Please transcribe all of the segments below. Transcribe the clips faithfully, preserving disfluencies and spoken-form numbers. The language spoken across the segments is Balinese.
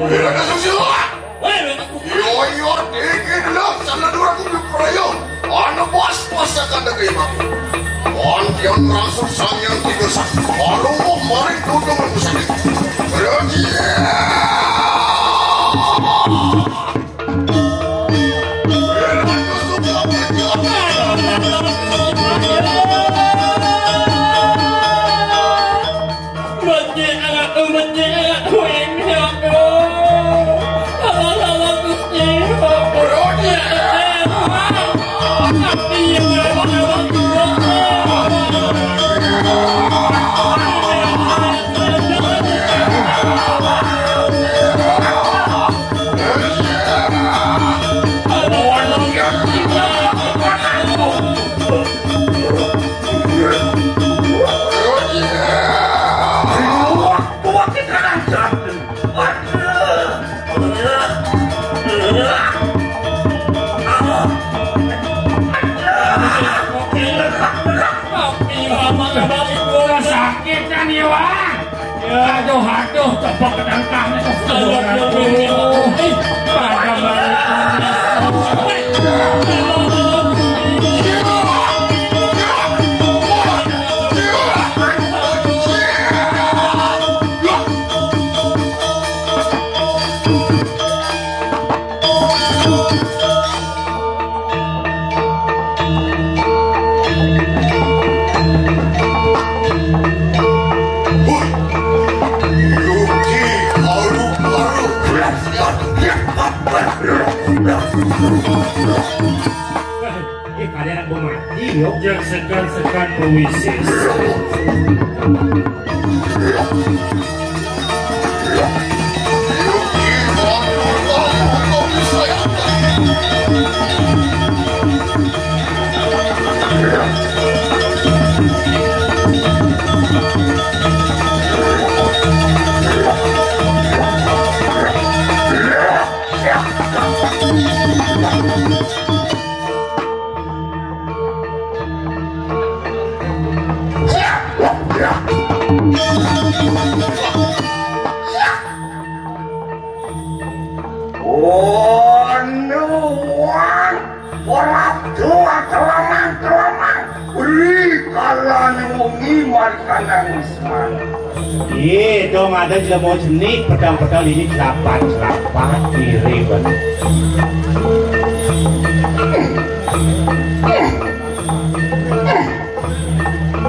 Wira Dasusila. Wira Dasusila. Yo, yo, dingin lah, sana dua aku diperayung. Ana bas pasakan daging mati. Antian rasul sang yang tiga sak. Aduh, maring dudung aku sakit. Raja. Sakit kan ya, Wak? Aduh, aduh, tepuk ketangkahnya. Aduh, aduh, aduh. Pada malam. Ini kalian aku mati, yo. Jangan sekan-sekan puisi. Ora tua kelamang-kelamang, beri kalane wengi marikana Wisman. Iya, dong ada jelema jenik, pedang-pedang ini celapan-celapan, kiri bener.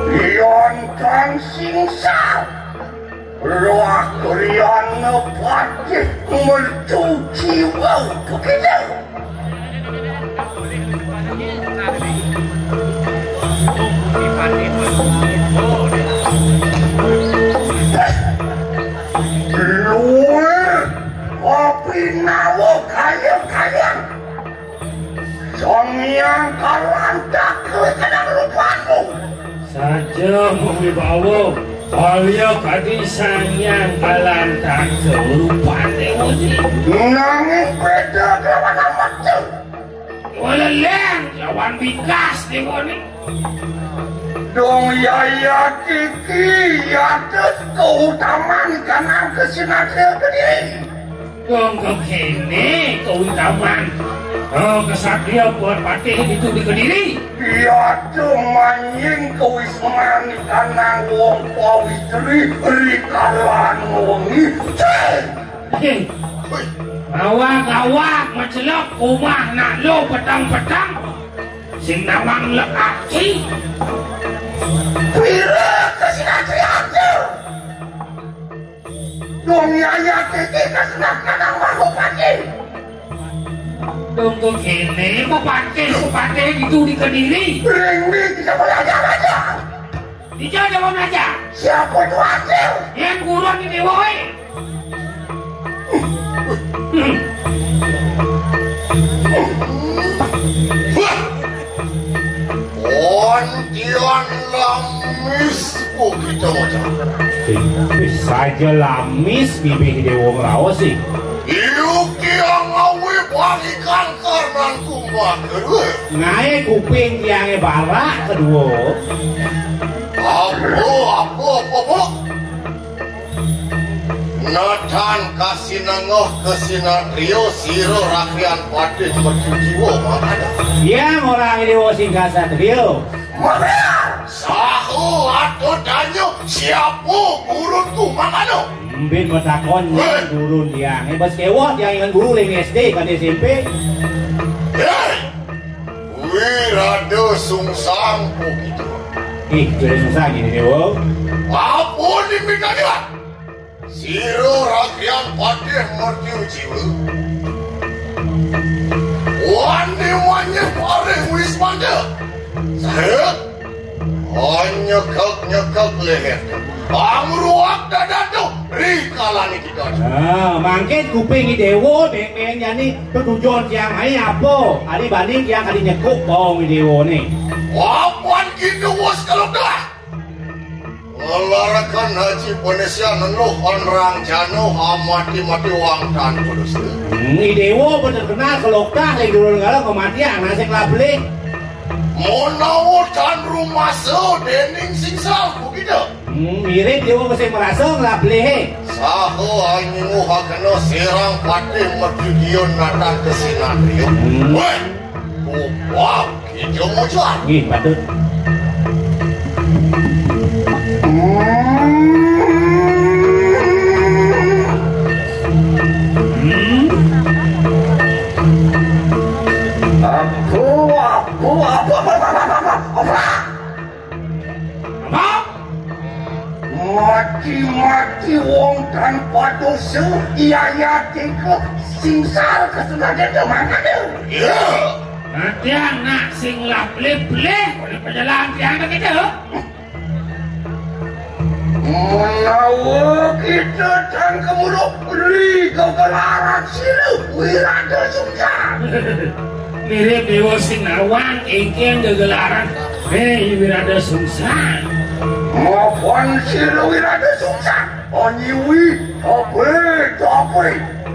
Yen kang singsal, roh kriana patih mercu jiwa kekidang. Luwih apinawa kayang-kayang. Sang Hyang Kalantaka kenang rupamu. Saja mung wibawa, kaya kadi Sang Hyang Kalantaka rupan dewa ni. Nanging beda kelawan amakta. Waleleng lawan wikas dewa ni. Dong yaya kiki yatus keutaman kanang kasinatria kediri. Dong kekene keutaman. Oh, kesatria buat patih itu di Kediri. Yatu manjing kewisman kanang wong pawitri rikalan wengi. Cih! Hei, awak-awak macelok umah nak lo petang-petang. Sing nawang lek aci. Pira kesina triatur. Dong yaya titi kesina kanang mahupati. Dong kekene bupati, bupati itu di Kediri. Ring ni kita belajar aja. Dija dewa melajar. Siapa tu hasil? Yang guru ni dewa, oi. Ondian lamis, oh, kita macam. Eh, saja lamis bibih dewa ngelawas sih. Yuki angawi balikan karena kumbang kedua. Ngae kuping tiange barak kedua. Apa, apa, apa, apa? Natan kasinengguh kasinatrio sira rakyat patih mercu jiwa mangkana. Yang orang dewa sing kasatrio. Saha atau tanya siapa gurunku mangkana? Mbin matakon. Heh. Gurun tiang. Eh, bas kewah tiang ingat guru lagi S D kan S M P. Hei! Wirada sungsang kok gitu. Ih, jadi susah gini dewa. Apa ni minta dia? Sira rakyat patih mertiu jiwa. Wani wanyah paring wismanda. Saya nyekek-nyekek leher. Pangruak dada tu. Ri kalani kita. Ah, mangkin kuping i dewa beng-beng jani ketujuan tiang mai apa? Adi banding tiang adi nyekuk baong i dewa ni. Apan kita was kalau dah. Ngelarakan Haji Ponesia nenuh onrang jano amati-mati wang tan kudus. Hmm, i dewa bener kenal kelokah lagi dulu negara kematian nasib lablik. Menawa tan rumasa dening singsal begitu. Hmm, mirip dewa mesti merasa ngelablih. Saha anyuh akena serang patih mercudion natan kesinatrio. Hmm. Weh, kupap. Ijo mujuan. Nggih, patut. Hmm. Aku, aku, apa, apa, apa, apa, apa? Apa? Mati-mati wong tanpa dosa, iya yakin kok singsal kesenangan itu mangkana. Iya. Matian nak sing laplih-plih oleh pejalan tiang begitu. Menawa kita tan kemuruk beli kegelaran sila wirada sungsang. Mirip dewa sing nawang ingkang gegelaran. Hei, wirada sungsang. Mapan sila wirada sungsang. Onyiwi, tope, tope.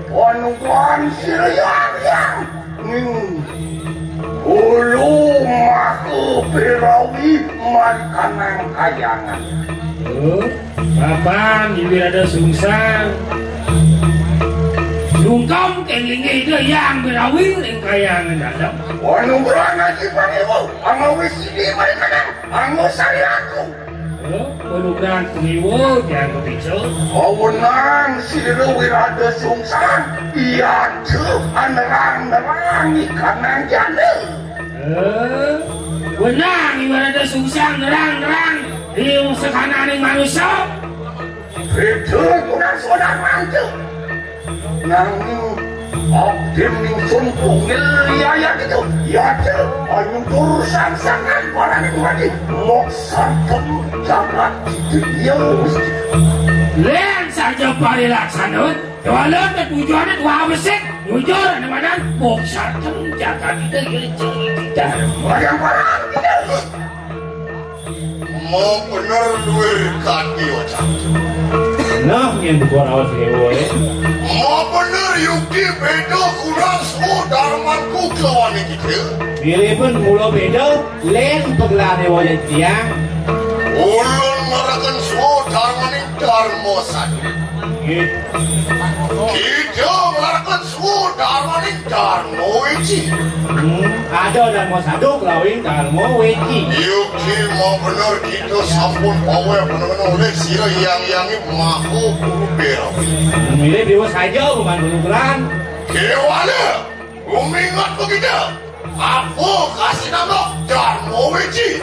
Panukan sila yang yang. Ning. Ulu maka pirawi markanang kayangan. Oh, papan wirada sungsang. Sungkem kenging ida yang berawi ring kayangan dalam. Panugrahan Aji Paniwu, angawis sidi markanang, anggo sari aku. Oh, panugrahan Paniwu, tiang kepicu. Wewenang sira wirada sungsang, iya tuh anerang-nerang ikanang janda. Eh, wenang iwarada sungsang nerang-nerang di sekananing manusia. Itu kurang saudara mantu. Nanging abdi ningsun tungil liayat itu. Ya, Cil, ayo tur sangsangan barang itu lagi. Moksa tem jagat itu. Ya, Gusti. Len saja parilaksana. Doa tetujuan dua besik. Jujur, nama dan moksa tem jagat itu. Ya, Cil. Barang-barang itu. Mau bener duwe kati otak. Nah, yang buka rawas dewa, eh. Mau bener yukti beda kurang semua darmanku kelawan kita. Miripun mula beda, len pegelar dewa yang tiang. Ulun marakan semua darmaning darma sadi. Nggih. Kita marakan semua darmaning darma weci. Hmm, ada darma saduk lawing darma weci. Yuk, ki, mau bener kita sampun pawai apa namanya oleh sira yang yang ini mahu guru berawi. Milih dewa saja bukan guru beran. Kewala, gumingat begitu. Apa kasih nama darma weci?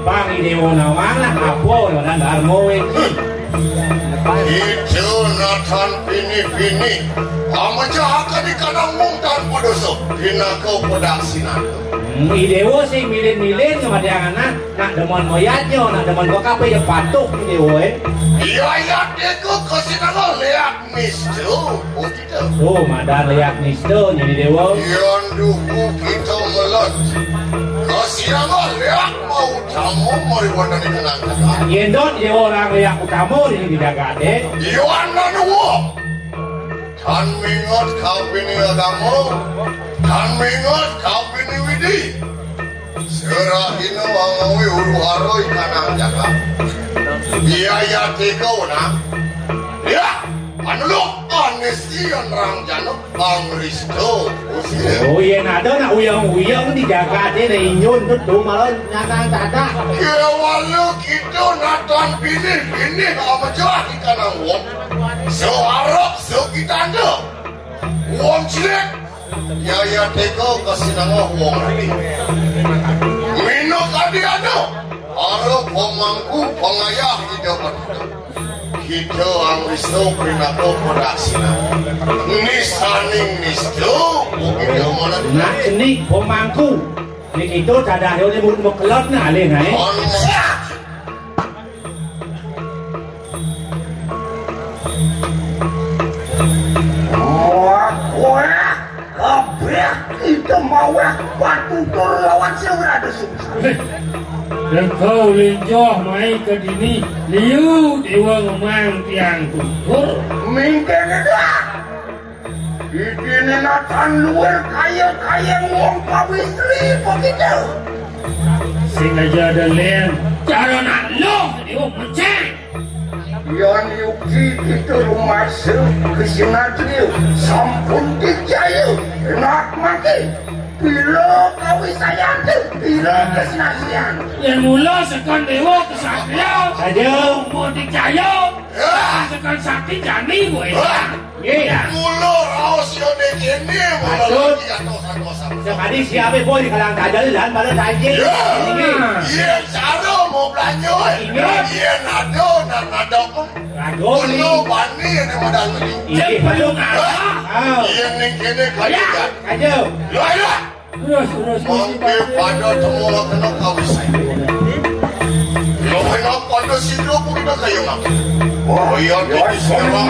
Pang i dewa nawang lah apa lawan darma weci. Kita natan pini-pini. Ameja akan ikanang mung tanpa dosa. Pinaka pedang sinan. Hmm, i dewa sing milin-milin ngamadiang anak, nak demen moyatnya, nak demen kok apa ya patuh i dewa, eh. Iya, iya, dia kok kasih nama lihat mistu. Oh, madan liak nista nyini dewa. Yan duku kita melat. Kasiangan liak mau tamu mari wandani kenangan. Yen dot dewa orang liak utama di di jagate. Yan nanua. Tan mingot kapini agama. Tan mingot kapini widi. Serahina wangawi uru haro ikanang jaga. Iya, iya, tiga, nah. Ya. Luk anisian rang januk pangristo. Oh, yén ada nak uyang-uyang di jagaté, nak inyun tuh, tuh malah nyatang dadak. Kéwala kita natan pinih-pinih amejah di tanah wong. Searep sekitanda. Wong cilik. Yaya tega kasinangah wong rabi. Minuk adi ada. Para pemangku pengayah ida patida. Kita angristo pinaka padaksina. Nisaning nista, bukit mana. Nak cenik pemangku. Nek itu tadahnya udah mau kelot nah alih naik. Wah, wah, kabeh kita mawah patutur lawan sing rada sungsang. Teka ulinjoh mai ka dini, liu dewa ngemang tiang tutur. Mingkene dah. Iki natan luwih kaya-kaya wong pawistri begitu. Sing aja ada len, cara nak loh, dewa pecah. Yan yuki kita rumasa kesinatria sampun dijaya enak mati. Bila kawisayan tu, bila kesinatria. Yang mula sekon dewa kesatria. Saja. Mau dijaya. Ya. Sekon sakti jani, Bu. Ya. Nggih. Mula raos yo déné, mula. Maksud? Lagi atosan-atosan. Sekali siapa boy di kalang tajal lan pada tajil. Ya. Nggih. Iya, cara mau belanja, eh. Nggih. Iya, nado, nak nado pun. Nado ni. Perlu bani yang ada lagi. Nggih. Perlu nado. Ah. Iya, ning kene kaya. Ya. Aja. Yo, ayo. Terus, terus, terus. Mangke pada temu kena kawisan. Lo kena pada sidro pun kita kayu mak. Oh, iya, dia di sekolah.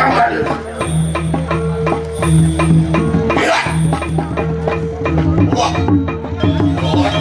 Iya. Wah. Wah.